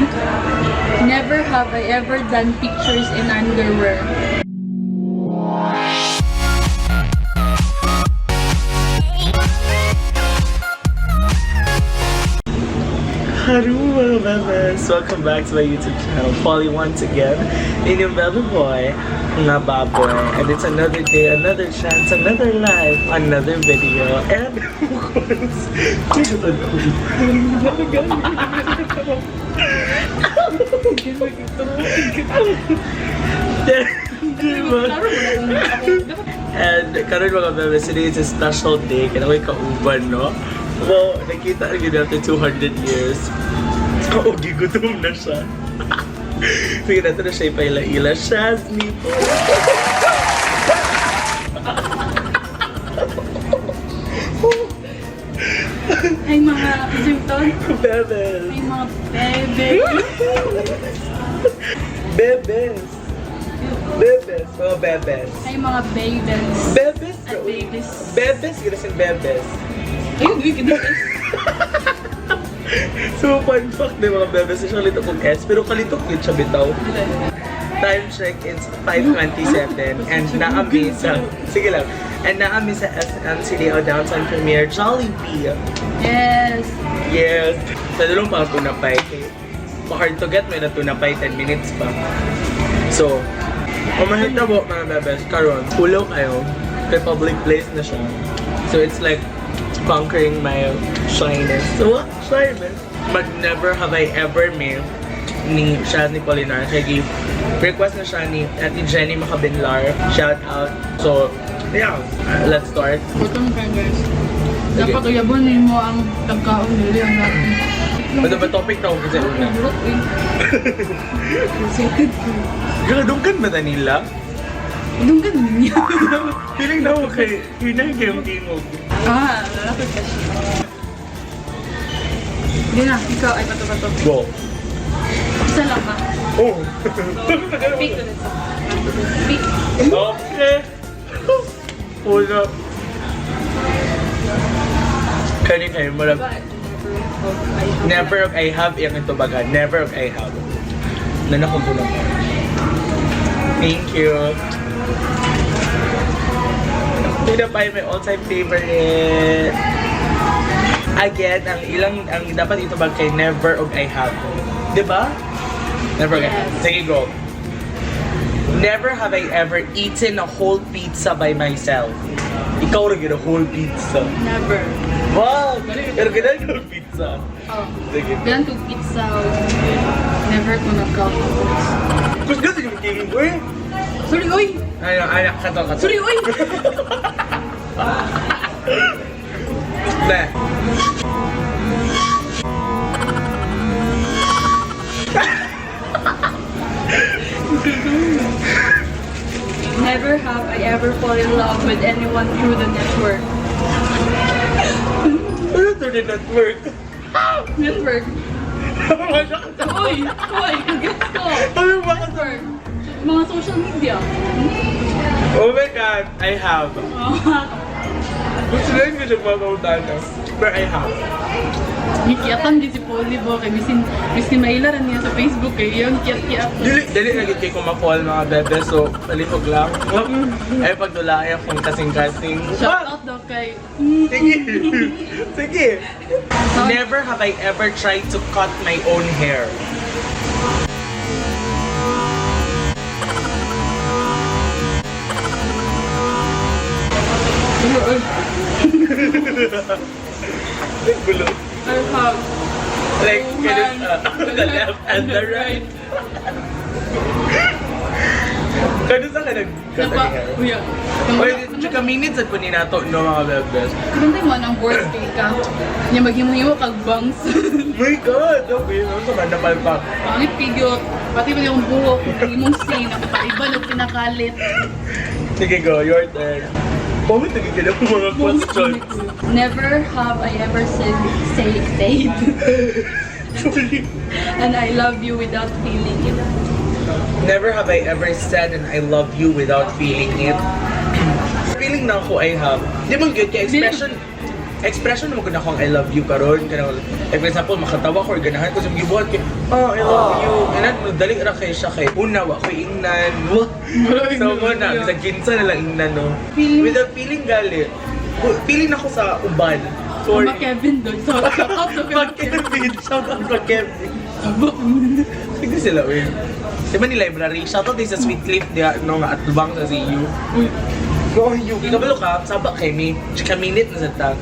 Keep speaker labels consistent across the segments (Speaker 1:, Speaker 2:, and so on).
Speaker 1: Never have I ever done pictures in underwear.
Speaker 2: Hello mga bebes! Welcome back to my YouTube channel, Polly once again, inyong bebe boy, nga baboy. And it's another day, another chance, another life, another video. And of course, diba? And karon mga bebes, today is a special day. Kaya ako'y kauban, no? Well, nakita rin yun after 200 years. So, gigutom na siya. Sige, nato na siya ipaila-ila. Shazmi po!
Speaker 1: Ay mga symptom.
Speaker 2: Bebes!
Speaker 1: Ay mga bebe.
Speaker 2: Bebes! Bebes! Mga bebes!
Speaker 1: Ay mga babies.
Speaker 2: Bebes!
Speaker 1: At babies.
Speaker 2: Bebes! Ginasin bebes.
Speaker 1: Ayun, uy, gano'n.
Speaker 2: So, fun fact din mga bebes, siya kalito kong S, pero kalitok yun siya bitaw. Time check is 5:27 and naami sa, sige lang, and naami sa SM CDO Downtown Premier Jollibee.
Speaker 1: Yes.
Speaker 2: Yes. Sa dulong pa tuna pie. Kay hard to get, may na tuna pie, 10 minutes pa. So, umahit na po mga bebes, karon, ulo kayo, kay public place na siya. So it's like conquering my shyness. So, what? Shyness? But never have I ever made ni siya ni Polinar. Kaya request na siya ni Ate Jenny Macabinlar. Shout out. So, yeah, let's start.
Speaker 1: Gutom ka, guys. Dapat uyabon mo ang tagkaon nila ang natin.
Speaker 2: Ano ba topic na ako kasi una?
Speaker 1: Burot, eh. Excited ko.
Speaker 2: Dunggan ba na nila?
Speaker 1: Dunggan niya.
Speaker 2: Feeling na ako kay hinay kayong tingog.
Speaker 1: Ah, lalaki ka siya. Hindi na, ikaw ay bato-bato.
Speaker 2: Go.
Speaker 1: Isa lang ba?
Speaker 2: Oh.
Speaker 1: Pick ulit sa. Pick.
Speaker 2: Okay. Una. Kani kayo marag never I have yung itubagan. Never I have. Nanakong ko. Thank you. Tuna pie, my all-time favorite. Again, ang ilang ang dapat itubag kay never og I have. 'Di ba? Never og I have.
Speaker 1: Yes.
Speaker 2: Sige, go. Never have I ever eaten a whole pizza by myself. Ikaw rin yun, a whole pizza.
Speaker 1: Never.
Speaker 2: Wow! Pero ganun yung pizza.
Speaker 1: Oh.
Speaker 2: Sige.
Speaker 1: Ganun to pizza. Never ko nagkaon.
Speaker 2: Gusto ko yung tingin ko eh.
Speaker 1: Sorry, oy!
Speaker 2: Ano, ano, kato, kato.
Speaker 1: Sorry, oy!
Speaker 2: Ne.
Speaker 1: Never have I ever fall in love with anyone through the network.
Speaker 2: Ano to the network?
Speaker 1: Network. Oy! Oy! Gets ko!
Speaker 2: Ano ba?
Speaker 1: Network. Mga social media.
Speaker 2: Oh my God, I have.
Speaker 1: Oh.
Speaker 2: Gusto lang ko siya mapautan. But I have.
Speaker 1: Gikiatan gid si Polly bo kay bisin bisin mailaran niya sa Facebook kay yung kiat-kiat.
Speaker 2: Dili, dili na gid kay ko ma-fall mga bebe, so palihog lang. Ay pagdula ay akong kasing-kasing.
Speaker 1: Shout out daw kay
Speaker 2: Sige. Sige. Never have I ever tried to cut my own hair. Gulo.
Speaker 1: I have
Speaker 2: Like,
Speaker 1: two
Speaker 2: it is,
Speaker 1: hands,
Speaker 2: the left and the right. Kano sa ka nag-cut
Speaker 1: Napa,
Speaker 2: ang hair?
Speaker 1: uya.
Speaker 2: Oy, tsaka minutes at po ni nato, no, mga bebes.
Speaker 1: Bantay mo ng board kay ka. Nya maghimo-himo kag bangs.
Speaker 2: My God! Okay, ano sa man napalpak?
Speaker 1: Pangit kay gyud. Pati pa yung buhok, ang imong sin, ang paiba ng pinakalit.
Speaker 2: Sige, go. Your turn. Pumit nagigil ang mga questions.
Speaker 1: Never have I ever said say said
Speaker 2: Sorry.
Speaker 1: and I love you without feeling it.
Speaker 2: Never have I ever said and I love you without feeling it. Feeling na ako I have. Di man good kay expression. Expression mo gud akong "I love you" karon kanang, like, for example, makatawa ko or ganahan ko sa mga gibuhat kay, "Oh, I love you." And then dali ra kay siya kay una wa ko ingnan. So mo na bisag kinsa na lang ingnan, no.
Speaker 1: Feeling-
Speaker 2: With the feeling gali. Feeling nako sa uban. Sorry.
Speaker 1: Ma Kevin doon. So, shout out to
Speaker 2: Ma
Speaker 1: Kevin.
Speaker 2: Kevin, shout out sa Kevin. Sige sila, uy. Di ba ni library? Shout out din sa Sweet Leaf diya, no, nga atubang sa CU.
Speaker 1: Uy,
Speaker 2: Go, you. Kabalo ka, saba kay mi. Chika minute na sa tag.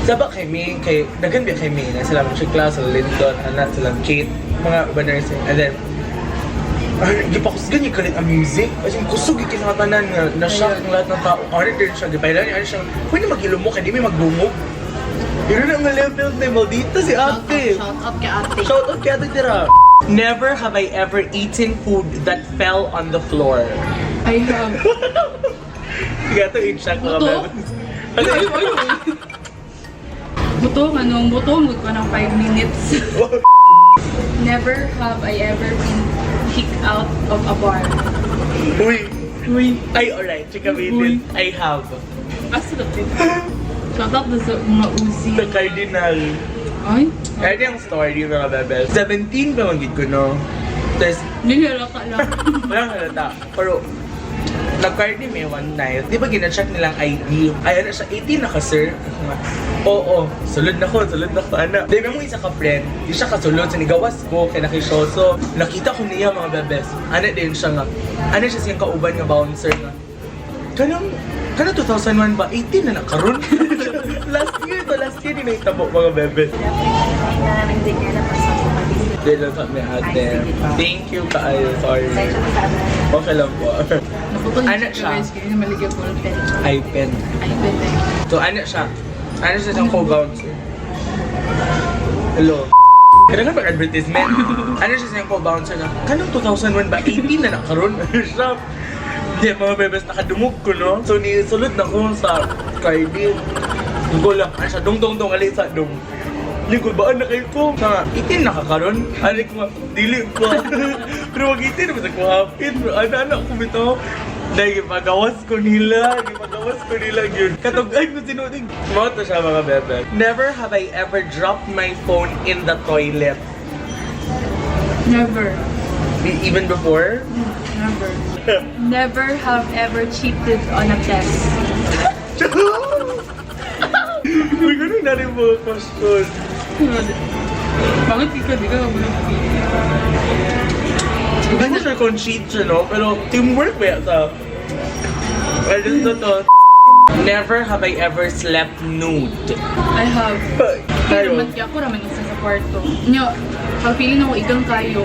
Speaker 2: Saba kay mi, kay, dagan biya kay mi. Na sila siya class, sila Lyndon, anak, sila Kate, mga uban nursing. And then, ay, di pa kusgan yung kalit ang music. As in, kusog yung kinakatanan nga, na-shock ang lahat ng tao. Ano din siya, di pa ilan, ano siya, pwede mag-ilong mo, kaya di may magdungog. Yun na ang level na maldita si ate.
Speaker 1: Shout out kay ate.
Speaker 2: Shout out kay Ate Tira. Never have I ever eaten food that fell on the floor.
Speaker 1: I have.
Speaker 2: Sige, ito i-check mga
Speaker 1: Buto?
Speaker 2: bebes.
Speaker 1: Ay, ay, ay, ay. Buto, anong buto? Mag ko ng 5 minutes. Never have I ever been kicked out of a bar.
Speaker 2: Uy!
Speaker 1: Uy.
Speaker 2: Ay, alright. Chika minute. I have.
Speaker 1: Asa na po? Shout out na sa mga Uzi.
Speaker 2: The Cardinal.
Speaker 1: Ay,
Speaker 2: Ano yung story, mga bebes? 17 pa manggit ko, no? Tapos,
Speaker 1: nilala ka lang.
Speaker 2: walang halata. Pero, nag-card ni May one night. Di ba gina-check nilang ID? Ay, ano siya, 18 na ka, sir? Ako nga, "Oo, sulod na ko, sulod na ko, ana." Di ba mo isa ka friend, di siya kasulod, sinigawas ko, kay nakisyoso. Nakita ko niya, mga bebes. Ano din siya nga, ano siya siyang kauban nga bouncer nga. Kanang 2001 ba? 18 na nakaroon. Last year to, last year din nahitabo, mga bebes. Di lang kami, ate. Thank you kaayo, sorry. Okay lang po.
Speaker 1: Naputol
Speaker 2: Ano siya?
Speaker 1: Guys, kaya maligya ko ng pen.
Speaker 2: iPad.
Speaker 1: Ay, pen.
Speaker 2: So, ano siya? Ano siya siyang co-bouncer? Hello? Kailangan mag-advertisement. Ano siya siyang co-bouncer na, kanong 2001 ba? 18 na nakaroon. Ano siya? Hindi, mga bebes, nakadumog ko, no? So, nisulod na ko sa Cardi. Ang lang, ano siya, dong, dong, dong, alisa, dong. Hindi ko, baan na kayo ko? Sa 18 na kakaroon. Ano ko nga, dili ko. Pero wag 18, basta ko hapin. Ano, ano, ako bitaw. Dahil gipagawas ko nila, gipagawas ko nila yun. Katog-ay ko sinuting. Mo to siya, mga bebe. Never have I ever dropped my phone in the toilet.
Speaker 1: Never.
Speaker 2: Even before?
Speaker 1: Never. Never have ever cheated on a test.
Speaker 2: Uy, ganun na rin mga question.
Speaker 1: Bakit ikaw di ka mabulog?
Speaker 2: Hindi ko sure kung cheat siya, no? Pero teamwork ba yata? Well, this to. Never have I ever slept nude.
Speaker 1: I have.
Speaker 2: Tayo.
Speaker 1: Pero man kaya ako raman isa sa kwarto. Nyo, pag feeling ako igang kayo.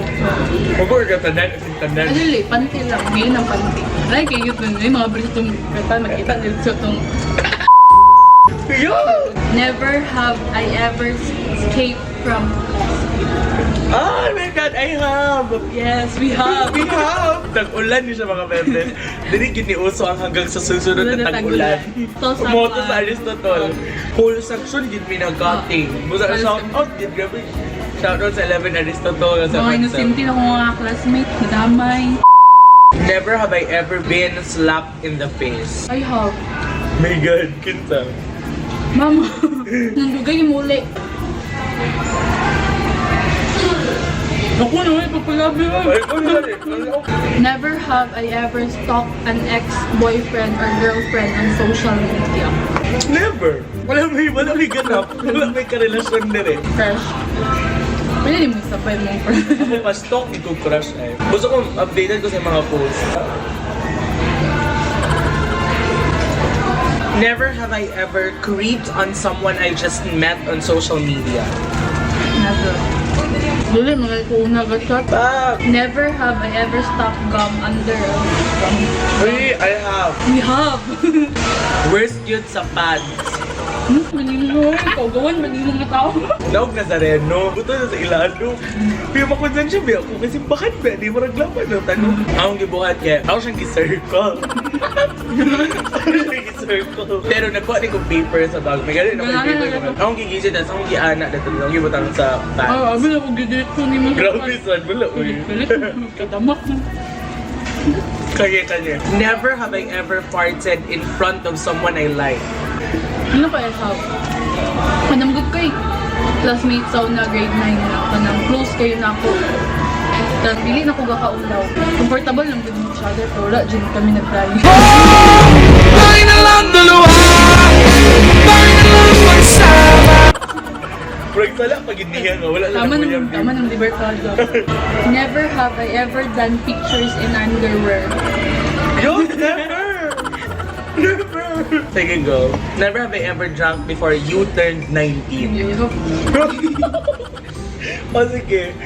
Speaker 2: Huwag ko tanan, as in tanan.
Speaker 1: Ano li, panty lang. Ngayon ang panty. Ay, kayo yun may mga brief itong kata, makita nila sa itong.
Speaker 2: Yo!
Speaker 1: Never have I ever escaped from class.
Speaker 2: Oh my God, I have!
Speaker 1: Yes, we have.
Speaker 2: We have! Tag-ulan niya siya, mga bebe. Dili giniuso ang hanggang sa susunod na tag-ulan.
Speaker 1: To sa
Speaker 2: Moto sa Aristotle. Whole section gid mi nagcutting. Busa shout out gid, grabe. Shout out sa 11 Aristotle sa
Speaker 1: Mga
Speaker 2: Maxim.
Speaker 1: inosente na akong mga classmate. Nadamay.
Speaker 2: Never have I ever been slapped in the face.
Speaker 1: I have.
Speaker 2: My God, kinsa.
Speaker 1: Mama, nandugay yung muli. Ako naman, papalabi mo.
Speaker 2: Ay, ay, ay, ay.
Speaker 1: Never have I ever stalked an ex-boyfriend or girlfriend on social media.
Speaker 2: Never. Wala may ganap. Wala may karelasyon din eh.
Speaker 1: Crush. Pwede din mo isabay mong friend.
Speaker 2: Ako pa-stalk, hindi ko crush eh. Gusto ko updated ko sa mga posts. Never have I ever creeped on someone I just met on social media.
Speaker 1: Never. Dili, mga ko una chat.
Speaker 2: Ah,
Speaker 1: Never have I ever stuck gum under a gum.
Speaker 2: Uy, I have.
Speaker 1: We have.
Speaker 2: Worst yun sa pants.
Speaker 1: Manilo, kagawan, manilo nga tao.
Speaker 2: Naog Nazareno. Buto na sa Ilano. Pero makonsensya ba ako? Kasi bakit ba? Di mo naglaban ng tanong. Akong gibuhat kaya, ako siyang gi-circle. Ako siyang gi-circle. Pero nagkuha din kong paper sa bag. May ganun ako
Speaker 1: Wala
Speaker 2: paper.
Speaker 1: na, wala.
Speaker 2: Akong gigisit, tapos akong giana. Dito lang gibutang sa
Speaker 1: Ah,
Speaker 2: pants.
Speaker 1: abi na ko gidiretso ni mo.
Speaker 2: Grabe, son. Wala, uy.
Speaker 1: Pilit, kadamak.
Speaker 2: Kanya, kanya. Never have I ever farted in front of someone I like.
Speaker 1: Ano pa sab? Kanang good kay classmate sa una grade 9 na kanang close kayo na ako. Tapos dili na ko gakaulaw. Comfortable lang gud each other pero wala jud kami nag-try.
Speaker 3: Tayo na lang dalawa. Tayo na lang magsama.
Speaker 2: Murag sala pag hindi nga, wala lang
Speaker 1: Tama
Speaker 2: naguyab
Speaker 1: ng tama ng libertad. Never have I ever done pictures in underwear.
Speaker 2: Yo, never! Never! Sige, go. Never have I ever drunk before you turned 19.
Speaker 1: Yo,
Speaker 2: O sige.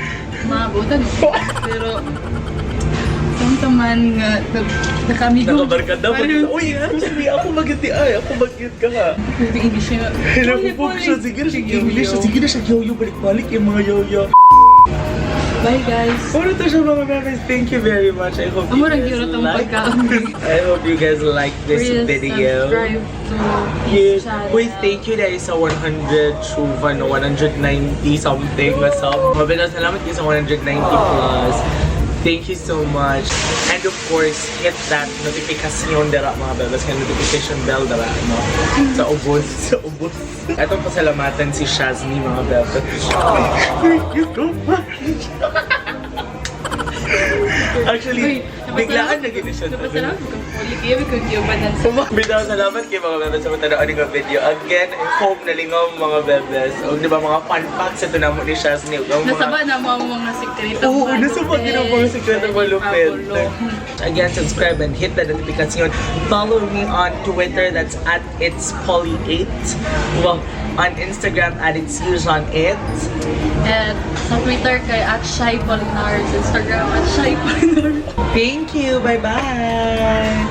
Speaker 1: Maabutan. Pero Samtaman nga nakamigo.
Speaker 2: Nakabarkada pa. Uy, actually, ako magyud ay. Ako magyud ka ha.
Speaker 1: Pwede English siya.
Speaker 2: Nabubog siya. Sige na siya English. Sige na siya yo-yo. Balik-balik yung mga yo-yo.
Speaker 1: Bye, guys.
Speaker 2: Puro to siya, mga bebes. Thank you very much. I hope you
Speaker 1: Amo rang
Speaker 2: guys
Speaker 1: gyud tong
Speaker 2: like.
Speaker 1: pagkaon.
Speaker 2: I hope you guys like this
Speaker 1: Please
Speaker 2: video.
Speaker 1: subscribe to
Speaker 2: Yes.
Speaker 1: channel.
Speaker 2: Uy, thank you dahil sa 100 chuva, no? 190 something na sub. Mabilis, salamat kayo sa 190 plus. Thank you so much. And of course, hit that notification dara, mga bebes. Yung notification bell dara, no? Sa ubos. Sa ubos. Etong pasalamatan si Shazni, mga bebes. Thank you so much. Actually,
Speaker 1: Uy,
Speaker 2: biglaan na gini siya.
Speaker 1: Napasalamat ko po. Kaya ko gyubanan sa
Speaker 2: Bitaw, salamat kay mga bebes sa matanaw nga video. Again, I hope nalingaw mga bebes. O di ba mga fun facts ito namo ni Shazni. Ug ang mga
Speaker 1: Nasaba na mo ang mga sekreto.
Speaker 2: Oo, nasaba gid ang mga sekreto malupit. Again, subscribe and hit the notification. Follow me on Twitter, that's @itspolly8. Well, on Instagram @itsusan8.
Speaker 1: At sa Twitter kay @shypolinar, sa Instagram @shypolinar.
Speaker 2: Thank you. Bye-bye.